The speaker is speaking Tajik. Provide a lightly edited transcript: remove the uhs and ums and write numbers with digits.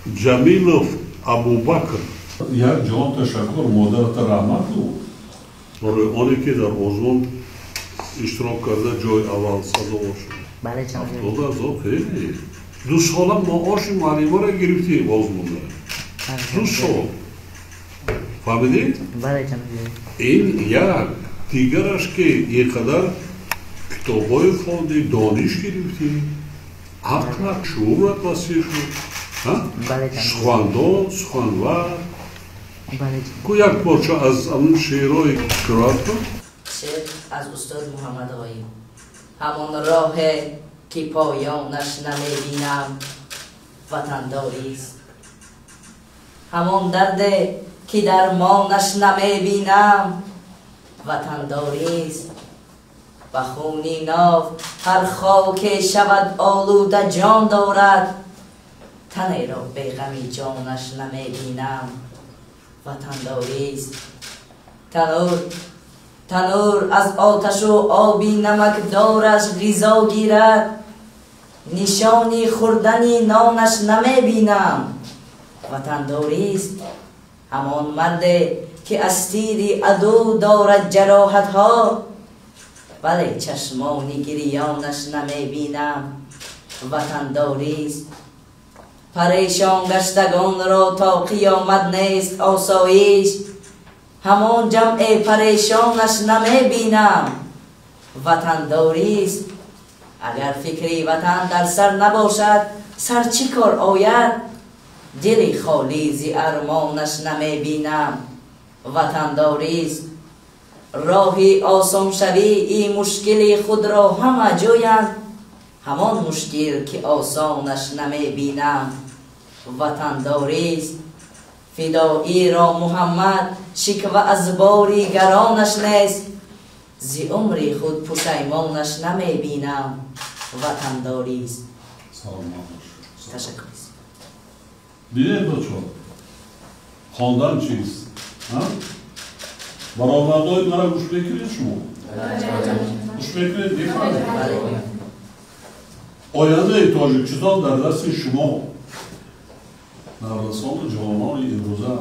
Ҷамилов Абубакр. Як ҷаҳон ташаккур, модарата раҳмат гӯ барои оне ки дар озмун иштирок карда, ҷои аввал сазовор шуд. Бале, ҷаноби. 70 000 хеле. 2 сола маоши муаллимаро гирифтӣ озмунда. 2 сол. Фаҳмидӣ? Бале, ҷаноби. Ин як. Дигараш ки ин қадар китобҳои хондӣ, дониш гирифтӣ, ақлат, шуурат васеъ шуд. Бале, ҷаноби. Сухандон, суханвар. Бале. Ку як порча аз ҳамун шеърҳои қироат кун. Шеър аз устод Муҳаммад Ғоиб. Ҳамон роҳе ки поёнаш намебинам, ватандорист. Ҳамон дарде ки дармонаш намебинам, ватандорист. Ба хуни нов ҳар хоке шавад олуда ҷон дорад, танеро беғами ҷонаш намебинам, ватандорист. Танур, танур аз оташу оби намакдораш ғизо гирад, нишони хӯрдани нонаш намебинам, ватандорист. Ҳамон марде ки аз тири аду дорад ҷароҳатҳо, вале чашмони гирёнаш намебинам, ватандорист. Парешон гаштагонро то қиёмат нест осоиш, ҳамон ҷамъе парешонаш намебинам, ватандорист. Агар фикри ватан дар сар набошад, сар чӣ кор ояд? Дили холӣ зи армонаш намебинам, ватандорист. Роҳи осоншавии мушкили худро ҳама ҷӯянд, ҳамон мушкил ки осонаш намебинам, ватандорист. Фидоиро Муҳаммад шиква аз бори гаронаш нест, зи умри худ пушаймонаш намебинам, ватандорист. Саломат бош. Ташаккур. Дидед, бачо, хондан чист? Баровардҳои мара гӯш мекунед шумо? Гӯш мекунед, мефаҳмед? Ояндаи Тоҷикистон дар дасти шумо, наврасону ҷавонони имрӯза.